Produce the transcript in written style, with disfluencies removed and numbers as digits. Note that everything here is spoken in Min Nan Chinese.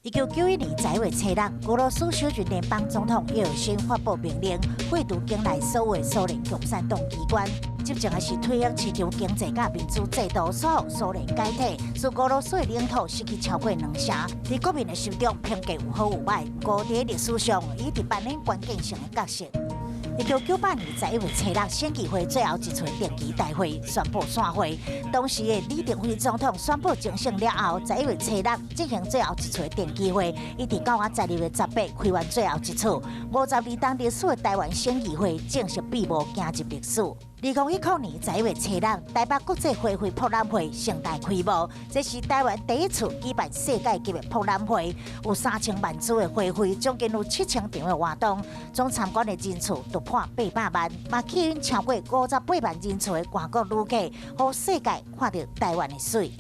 1991年11月初六，俄羅斯首任聯邦總統葉爾辛發布命令，廢除境內所有蘇聯共產黨機關。執政的是推行市場經濟佮民主制度，煞予蘇聯解體，使俄羅斯的領土失去超過兩成。佇國民的心中評價有好有䆀，不過佇歷史上，伊一直扮演關鍵性的角色。1998年11月初六，省議會最後一次定期大會宣布散會。當時的李登輝總統宣布終勝了後，十一月初六進行最後一次定期會，一直到我12月18開完最後一次。52冬歷史的臺灣省議會正式閉幕，行入歷史。2010年11月初六，台北國際花卉博覽會盛大開幕，這是臺灣第一次舉辦世界級的博覽會，有3000萬株的花卉，將近有7000場的活動，總參觀的人次突破800萬，嘛吸引超過58萬人次的外國旅客，予世界看著臺灣的媠。